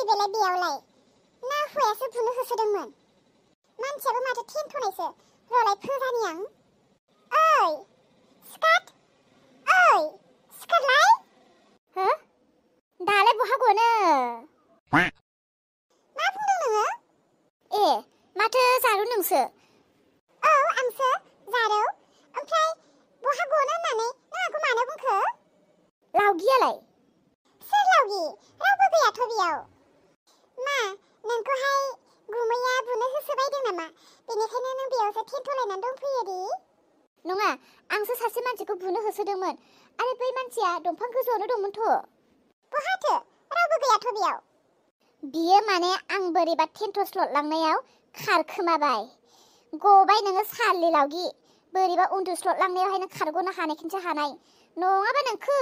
बेलाय बेयावलाय ना हौवायासो बुनो होसोदोंमोन मानसियाबो माथो थेन्थ'नायसो रलाय फोजानि आं ओइ सिखारलाय हो दालाय बहा गनो मा बुंदों नोङो ए माथो जारु नोंसो औ आंसो जारौ ओमफ्राय बहा गनो होननानै नों आंखौ मानो बुंखो लावगियालाय सोर लावगि रावबो गैयाथ' बेयाव मा नोंखौहाय गुमैया बुनो होसोबायदों नामा बेनिखायनो नों बेयावसो थेन्थ'लायनानै दंफैयो दि नङा आंसो सासे मानसिखौ बुनो होसोदोंमोन आरो बै मानसिया दंफां गोजौआवनो दंमोनथ' बहाथो रावबो गैयाथ' बेयाव बियो माने आं बोरैबा थेन्थ'स्लद लांनायाव खारखोमाबाय गबाय नोङो सालि लावगि बोरैबा उन्दुस्लद लांनायावहाय नों खारग'नो हानायखौसो हानाय नङाबा नोंखौ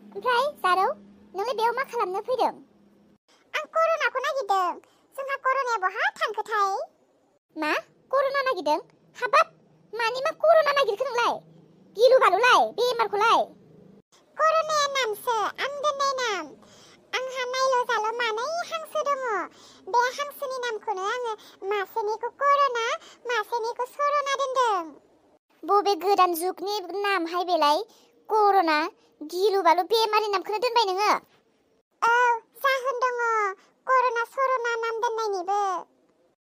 ओमफ्राय जारौ नोंलाय बेयाव मा खालामनो फैदों आं कर'नाखौ नागिरदों जोंहा कर'नाया बहा थांखोथाय मा कर'ना नागिरदों हाबाब मानि मा कर'ना नागिरखो नोंलाय गिलु बालुलाय बेमारखौलाय कर'नाया नामसो आं दोननाय नाम आंहा नायल' जाल' मानै हांसो दङ बे हांसोनि नामखौनो आङो मासेनिखौ कर'ना मासेनिखौ सर'ना दोनदों बबे गोदान जुगनि नामहाय बेलाय कर'ना गिलु बालु बेमारनि नामखौनो दोनबाय नोङो औ जाहोन दङ कर'ना सर'ना नाम दोननायनिबो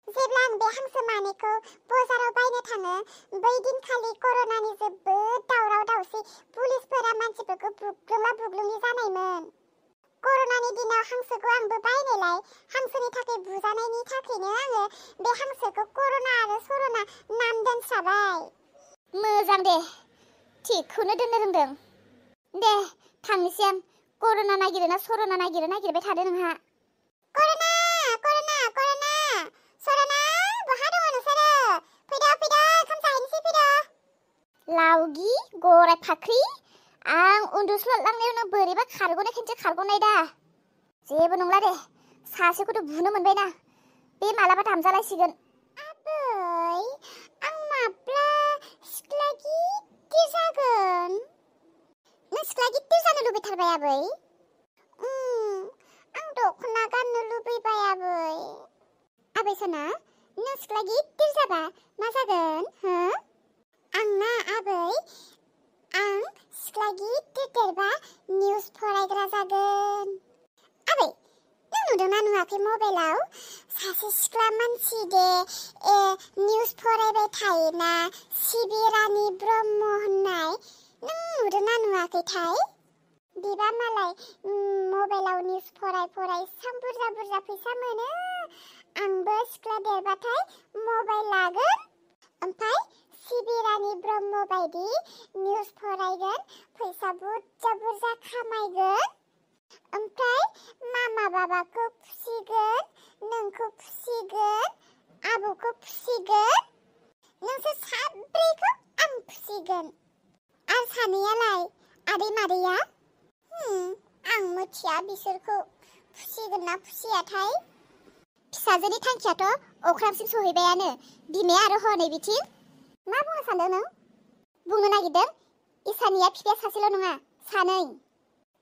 जेब्ला आं बे हांसो मानैखौ बाजाराव बायनो थाङो बै दिनखालि कर'नानि जोबोद दावराव दावसि पुलिसफोरा मानसिफोरखौ बुग्लुंला बुग्लुंलि जानायमोन कर'नानि दिनाव हांसोखौ आंबो बायनायलाय हांसोनि थाखाय बुजानायनि थाखायनो आङो बे हांसोखौ कर'ना आरो सर'ना नाम दोनस्राबाय मोजां दे थिगखौनो दोननो रोंदों दे थांनिसिम कर'ना नागिरोना सर'ना नागिरबाय थादो नोंहा कर'ना सर'ना बहा दङ नोंसोरो फैदो ओंखाम जाहैनोसै फैदो लावगि गराय फाख्रि आं उन्दुस्लद लांनायावनो बोरैबा खारग'नायखायसो खारग'नाय दा जेबो नंला दे सासेखौथ' बुनो मोनबायना बे मालाबा दामजालायसिगोन आबै आं माब्ला सिख्ला गिदिर जागोन नों सिख्ला गिदिर जानो लुबैथारबाय आबै आं दख'ना गाननो लुबैबाय आबै सना नों सिख्ला गिदिर जाबा मा जागोन हो आंना आबै आं सिख्ला गिदिर देरबा निउस फरायग्रा जागोन आबै नों नुदोंना नुवाखै मबाइलाव सासे सिख्ला मानसि दे निउस फरायबाय थायोना सिबिरानि ब्रह्म होननाय नों नुदोंना नुवाखैथाय बिबा मालाय मबाइलाव निउस फराय साम बुरजा फैसा मोनो आंबो सिख्ला देरबाथाय मबाइल लागोन ओमफ्राय सिबिरानि ब्रह्म बायदि निउस फरायगोन फैसा बुरजा खामायगोन ओमफ्राय मामा बाबाखौ फुसिगोन नोंखौ फुसिगोन आबौखौ फुसिगोन नोंसोर साब्रैखौ आं फुसिगोन आरो सानैयालाय आदै मादैया आं मिथिया बिसोरखौ फुसिगोन ना फुसियाथाय फिसाजोनि थांखियाथ' अख्रांसिम सहैबायानो बिमाया आरो हनै बिथिं मा बुंनो सानदों नों बुंनो नागिरदों इसानिया फिफाया सासेल' नङा सानै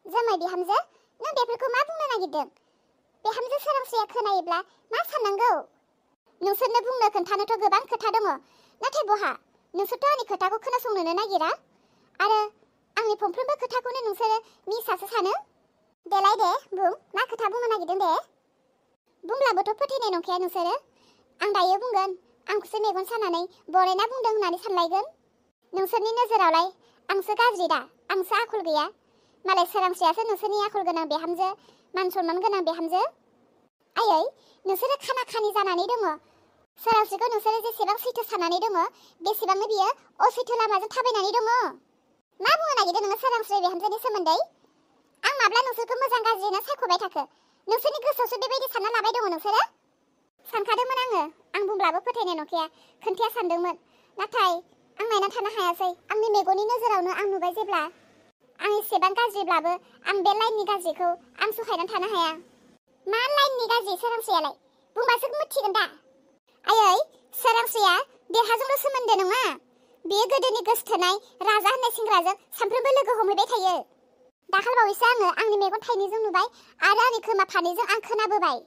जोमै बिहामजो नों बेफोरखौ मा बुंनो नागिरदों बिहामजो सोरांस्रिया खोनायोब्ला मा साननांगौ नोंसोरनो बुंनो खोन्थानोथ' गोबां खोथा दङ नाथाय बहा नोंसोरथ' आंनि खोथाखौ खोनासंनोनो नागिरा आरो आंनि फंफ्रोमबो खोथाखौनो नोंसोरो मिसासो सानो देलाय दे बुं मा खोथा बुंनो नागिरदों दे बुंब्लाबोथ' फोथायनाय नंखाया नोंसोरो आं दायो बुंगोन आंखौसो मेगन सानानै बनायना बुंदों होननानै सानलायगोन नोंसोरनि नोजोरावलाय आंसो गाज्रि दा आंसो आखल गैया मालाय सोरांस्रियासो नोंसोरनि आखल गोनां बिहामजो मान सनमान गोनां बिहामजो आयै नोंसोरो खाना खानि जानानै दङ सोरांस्रिखौ नोंसोरो जेसेबां सैथो साननानै दङ बेसेबांनो बियो असैथो लामाजों थाबायनानै दङ मा बुंनो नागिरदों नोङो सोरांस्रि बिहामजोनि सोमोन्दै आं माब्ला नोंसोरखौ मोजां गाज्रिनो सायख'बाय थाखो नोंसोरनि गोसोआवसो बेबायदि सानना लाबाय दङ नोंसोरो सानखादोंमोन आं बुंब्लाबो फोथायनाय नंखाया खोन्थाया सानदोंमोन नाथाय आं नायना थानो हायासै आंनि मेगननि नोजोरावनो आं नुबाय जेब्ला आं एसेबां गाज्रिब्लाबो आं बे लाइननि गाज्रिखौ आं सहायनानै थानो हाया मा लाइननि गाज्रि सोरांस्रियालाय बुंबासो मिथिगोन दा आयै सोरांस्रिया देहाजोंल' सोमोन्दो नङा बेयो गोदोनि गोसोथोनाय राजा होननाय सेंग्राजों सानफ्रोमबो लोगो हमहैबाय थायो दाखालिबावैसो आङो आंनि मेगन थाइनैजों नुबाय आरो आंनि खोमा फारनैजों आं खोनाबोबाय।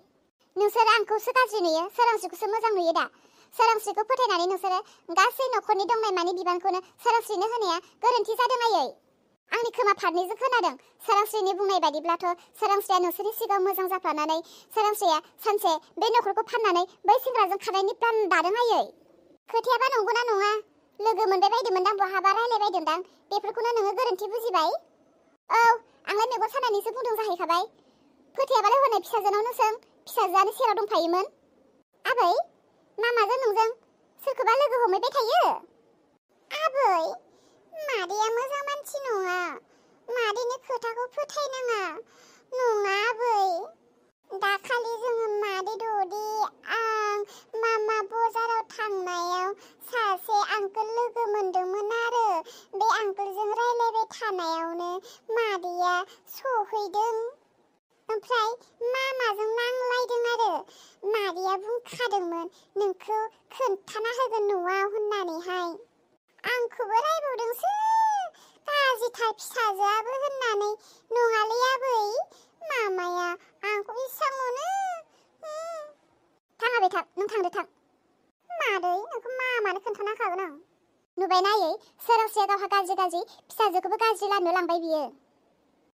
नोंसोरो आंखौसो गाज्रि नुयो, सोरांस्रिखौसो मोजां नुयो दा। सोरांस्रिखौ फोथायनानै नोंसोरो गासै न'खरनि दंनाय मानि बिबानखौनो सोरांस्रिनो होनाया गोरोन्थि जादों आयै। आंनि खोमा फारनैजों खोनादों। सोरांस्रिनि बुंनाय बायदिब्लाथ' सोरांस्रिया नोंसोरनि सिगाङाव मोजां जाफ्लानानै सोरांस्रिया सानसे बे न'खरखौ फाननानै बै सेंग्राजों खारनायनि प्लान दादों आयै। खोथायाबा नंगौना नङा? लोगो मोनबाय बायदोंमोनदां, बहाबा रायलायबायदोंदां, बेफोरखौनो नोङो गोरोन्थि बुजिबाय। औ, आंलाय मेगन सानानैसो बुंदों जाहैखाबाय। फोथायाबालाय हनै फिसाजोनावनो सों, फिसाजोआनो सेराव दंफायोमोन। आबै, मामाजों नोंजों सोरखौबा लोगो हमहैबाय थायो? आबै, मादैया मोजां मानसि नङा। मादैनि खोथाखौ फोथायनाङा। नङा आबै। दाखालि जोङो मादै द'दि आं मामा बाजाराव थांनायाव सासे आंकोल लोगो मोनदोंमोन आरो बे आंकोलजों रायलायबाय थानायावनो मादैया सहैदों। ओमफ्राय मामाजों नांलायदों आरो मादैया बुंखादोंमोन नोंखौ खोन्थाना होगोन न'आव होननानैहाय। आंखौबो रायबावदोंसो गाज्रिथार फिसाजोआबो होननानै। नङालै आबै, मामाया आंखौ इसां अनो। थाङाबे थां, नों थांदो थां। मादै, नोंखौ मामानो खोन्थाना होखागोन आं। नुबायना आयै, सोरांस्रिया गावहा गाज्रि फिसाजोखौबो गाज्रि लामायाव लांबाय बियो।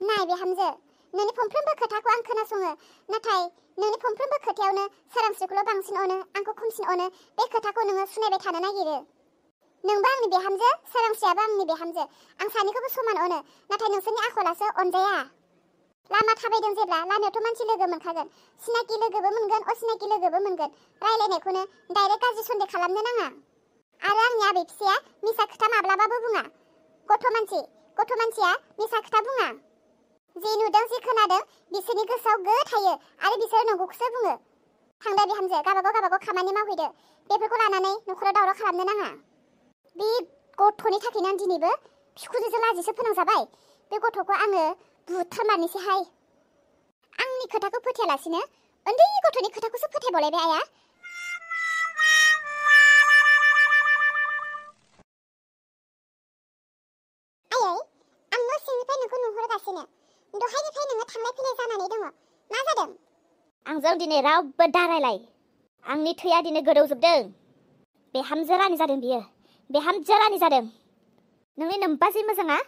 नाय बिहामजो, नोंनि फंफ्रोमबो खोथाखौ आं खोनासङो, नाथाय नोंनि फंफ्रोमबो खोथायावनो सोरांस्रिखौल' बांसिन अनो, आंखौ खमसिन अनो, बे खोथाखौ नोङो सुनायबाय थानो नागिरो। नोंबो आंनि बिहामजो, सोरांस्रियाबो आंनि बिहामजो। आं सानैखौबो समान अनो, नाथाय नोंसोरनि आखलासो अनजाया। लामा थाबायदों जेब्ला लामायावथ' मानसि लोगो मोनखागोन। सिनाखि लोगोबो मोनगोन, असिनाखि लोगोबो मोनगोन। रायलायनायखौनो डाइरेक्ट गाज्रि सन्देह खालामनो नाङा। आरो आंनि आबै फिसाया मिसा खोथा माब्लाबाबो बुङा। गथ' मानसिया मिसा खोथा बुङा। जि नुदों जि खोनादों बिसोरनि गोसोआव गो थायो आरो बिसोर नंगौखौसो बुङो। थांदो बिहामजो, गाबागाव खामानि मावहैदो। बेफोरखौ लानानै न'खराव दावराव खालामनो नाङा। बे गथ'नि थाखायनो आं दिनैबो बिखुनजोजों लाजिसो फोनांजाबाय। बे गथ'खौ आङो बुथारमारनोसैहाय। आंनि खोथाखौ फोथायालासिनो उन्दै गथ'नि खोथाखौसो फोथायबावलायबाय आया। आयै, आं न' सिंनिफ्राय नोंखौ नुहरगासिनो। दहायनिफ्राय नोङो थांलाय फैलाय जानानै दङ। मा जादों? आंजों दिनै रावबो दारायलाय। आंनि थैया दिनै गोदौजोबदों। बिहामजो रानि जादों बियो, बिहामजो रानि जादों। नोंनि नोमबाजै मोजाङा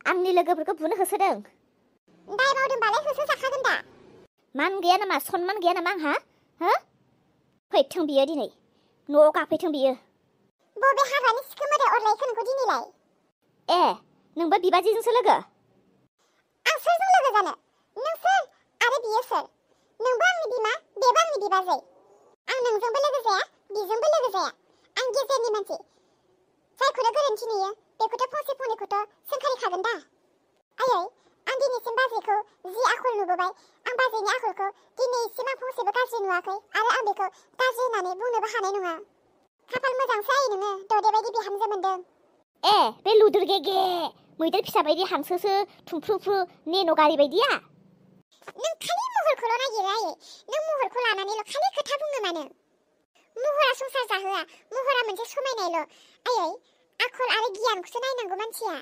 आंनि लोगोफोरखौ बुनो होसोदों। दाय मावदोंबालाय होसो जाखागोन दा। मान गैया नामा, सनमान गैया नामा आंहा? हो? फैथों बियो दिनै, न'आव गाफैथों बियो। बबे हाग्रानि सिखो मोदाय अरलायखो नोंखौ दिनैलाय? ए, नोंबो बिबाजैजोंसो लोगो? आं सोरजों लोगो जानो? नों सोर आरो बियो सोर? नोंबो आंनि बिमा, बेबो आंनि बिबाजै। आं नोंजोंबो लोगो जाया, बिजोंबो लोगो जाया। आं गेजेरनि मानसि। जायखौनो गोरोन्थि नुयो बेखौथ' फंसे फंनैखौथ' सोंखारिखागोन दा। आयै, आं दिनैसिम बाजैखौ जि आखल नुबोबाय, आं बाजैनि आखलखौ दिनैसिम आं फंसेबो गाज्रि नुवाखै आरो आं बेखौ गाज्रि होननानै बुंनोबो हानाय नङा। खाफाल मोजांसो आयै नोङो, दौदै बायदि बिहामजो मोनदों। ए, बे लुदुर गेगे मैदेर फिसा बायदि हांसोसो थुमफ्रुफ्रु नेन' गारि बायदिया? नों खालि महरखौल' नागिरो आयै। नों महरखौ लानानैल' खालि खोथा बुङो मानो? महरा संसार जाहोआ, महरा मोनसे समायनायल'। आयै, आखल आरो गियानखौसो नायनांगौ मानसिया।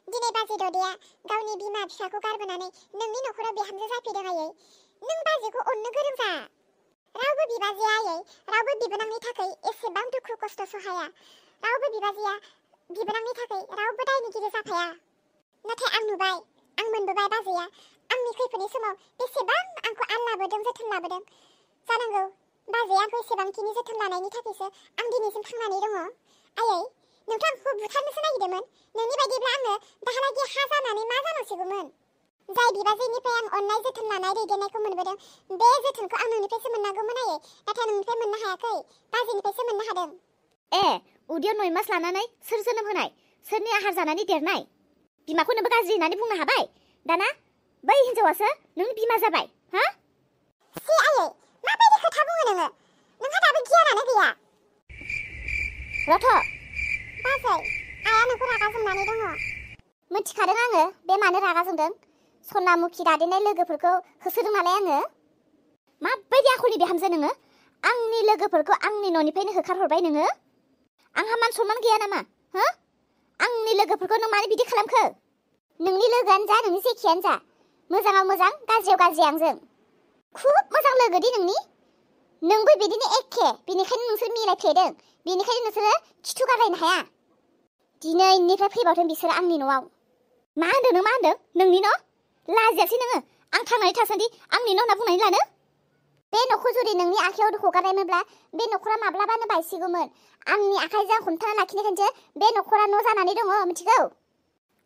दिनै बाजै ददेया गावनि बिमा फिसाखौ गारबोनानै नोंनि न'खराव बिहामजो जाफैदों आयै। नों बाजैखौ अननो गोरों जा। रावबो बिबाजैया आयै, रावबो बिबोनांनि थाखाय एसेबां दुखु खस्थ' सहाया। रावबो बिबाजैया बिबोनांनि थाखाय रावबो दायनिगिरि जाफाया। नाथाय आं नुबाय, आं मोनबोबाय बाजैया आंनि खैफोदनि समाव बेसेबां आंखौ आल लाबोदों, जोथोन लाबोदों। जानांगौ बाजैया आंखौ एसेबांखिनि जोथोन लानायनि थाखायसो आं दिनैसिम थांनानै दङ। आयै, नोंथ' आंखौ बुथारनोसो नागिरदोंमोन। नोंनि बायदिब्ला आङो दाहालागि हा जानानै मा जानांसिगौमोन? जाय बिबाजैनिफ्राय आं अननाय, जोथोन लानाय, दैदेननायखौ मोनबोदों, बे जोथोनखौ आं नोंनिफ्रायसो मोननांगौमोन आयै। नाथाय नोंनिफ्राय मोननो हायाखै, बाजैनिफ्रायसो मोननो हादों। ए, उदैयाव 9 मास लानानै सोर जोनोम होनाय, सोरनि आहार जानानै देरनाय? बिमाखौ नोंबो गाज्रि होननानै बुंनो हाबाय? दाना बै हिनजावासो नोंनि बिमा जाबाय, हा? सि आयै, माबायदि खोथा बुङो नोङो? नोंहा दाबो गियानानो गैया। रथ'! बाजै, आइया नोंखौ रागा जोंनानै दङ। मिथिखादों आङो बे मानो रागा जोंदों। सनामुखि दादेनाय लोगोफोरखौ होसोदों नालाय आङो। माबायदि आखलनि बिहामजो नोङो? आंनि लोगोफोरखौ आंनि न'निफ्रायनो होखारहरबाय नोङो? आंहा मान सनमान गैया नामा? हो? आंनि लोगोफोरखौ नों मानो बिदि खालामखो? नोंनि लोगोआनो जा नोंनि जेखियानो जा मोजाङाव मोजां गाज्रियाव गाज्रि आंजों खुब मोजां लोगो दि नोंबो बिदिनो एखे बेनिखायनो नोंसोर मिलायफ्लेदों बेनिखायनो नोंसोरो खिथु गारलायनो हाया दिनैनिफ्राय फैबावथों बिसोरो आंनि न'आव मा होनदों नोंनि न' लाजियासै नोङो आं थांनानै थासान्दि आंनि न' होनना बुंनानै लानो बे न'खौ जुदि नोंनि आखायाव हगारनायमोनब्ला बे न'खरा माब्लाबानो बायसिगौमोन आंनि आखाइजों हमथाना लाखिनायखायसो बे न'खरा न' जानानै दङ मिथिगौ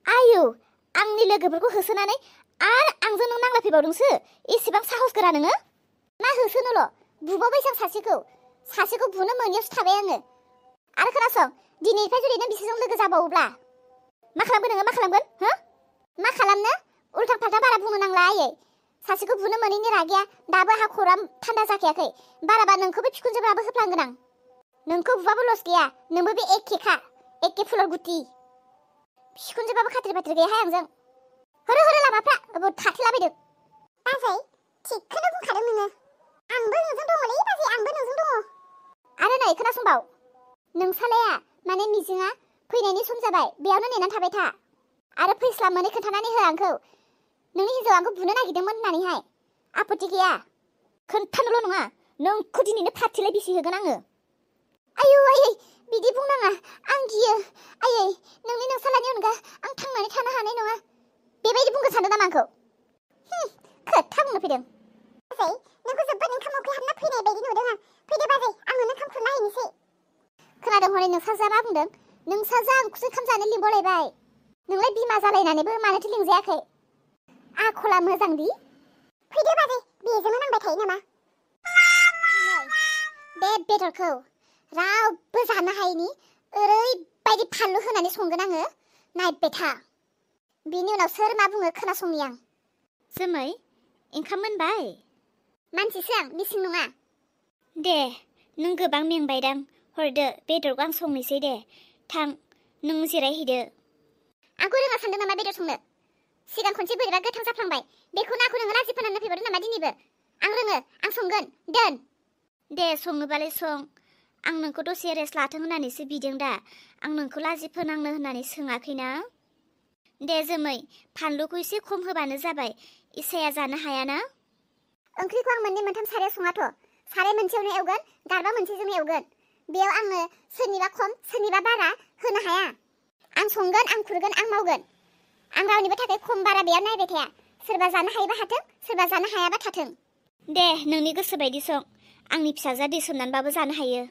आयु आंनि लोगोफोरखौ होसोनानै आरो आंजों नों नांलायफैबावदोंसो एसेबां साहस गोरा नोङो मा होसोनोल' बुबावबायसो आं सासेखौ बुनो मोनियावसो थाबाय आङो आरो खोनासं दिनैनिफ्राय जुदि नों बिसोरजों लोगो जाबावोब्ला मा खालामगोन नोङो मा खालामगोन हो मा खालामनो उल्था फाल्था बारा बुंनो नांला आयै सासेखौ बुनो मोनैनि रागाया दाबो आंहा खरा थान्दा जाखायाखै बाराबा नोंखौबो बिखुनजोफ्राबो होफ्लांगोन आं नोंखौ बुबाबो लस गैया नोंबो बे एखेखा एखे फुलर गुथि बिखुनजोबाबो खाथिर बाथिर गैयाहाय आंजों होरो लामाफ्रा थाथेलाबायदों बाजै थिगखौनो बुंखादों नोङो आंबो नोंजों दङलै बाजै आंबो नोंजों दङ आरो नै खोनासंबाव नोंसालाया माने मिजिङा फैनायनि सम जाबाय बेयावनो नेनानै थाबाय था आरो फैस्ला मोनै खोन्थानानै हो आंखौ नोंनि हिन्जावा आंखौ बुनो नागिरदोंमोन होननानैहाय आपत्ति गैया खोन्थानोल' नङा नोंखौ दिनैनो फाथिलाय बिसि होगोन आङो आयै बिदि बुंनाङा आं गियो आयै नोंसालानि अनगा आं थांनानै थानो हानाय नङा बेबायदि बुंगोन सानदों नामा आंखौ खोथा बुंनो फैदों बाजै नोंखौ जोबोद ओंखाम उखैहाबना फैनाय बायदि नुदों आं फैदो बाजै आं नोंनो ओंखाम खुरना हैनोसै खोनादों हनै नोंसाजा मा बुंदों नोंसाजा आंखौसो ओंखाम जानो लिंबावलायबाय नोंलाय बिमा जालायनानैबो मानोथो लिंजायाखै आखला मोजांदि फैदो बाजै बेजोंनो नांबाय थायो नामा बे बेदरखौ रावबो जानो हायैनि ओरैबायदि फानलु होनानै संगोन आङो नायबाय था बिनि उनाव सोर मा बुङो खोनासंनि आं जोमै ओंखाम मोनबाय मानसिसो आं मिसिं नङा दे नों गोबां मेंबायदां हरदो बेदरखौ आं संनोसै दे थां नों जिरायहैदो आंखौ रोङा सानदों नामा बेदर संनो सिगां खनसे बोरैबा गोथां जाफ्लांबाय बेखौनो आंखौ नोङो लाजि फोनांनो फैबावदों नामा दिनैबो आं रोङो आं संगोन दोन दे सङोबालाय सं आं नोंखौ दसे रेस्ट लाथों होननानैसो बिदों दा आं नोंखौ लाजि फोनांनो होननानै सोङाखैना दे जोमै फानलुखौ एसे खम होबानो जाबाय इसाया जानो हायाना ओंख्रिखौ आं मोननै मोनथाम सारायाव सङाथ' साराय मोनसेयावनो एवगोन गारबा मोनसेजोंनो एवगोन बेयाव आङो सोरनिबा खम सोरनिबा बारा होनो हाया आं संगोन आं खुरगोन आं मावगोन आं रावनिबो थाखाय खम बारा बेयाव नायबाय थाया सोरबा जानो हायोबा हाथों सोरबा जानो हायाबा थाथों दे नोंनि गोसो बायदि सं आंनि फिसाजोआ दै सोमनानैबाबो जानो हायो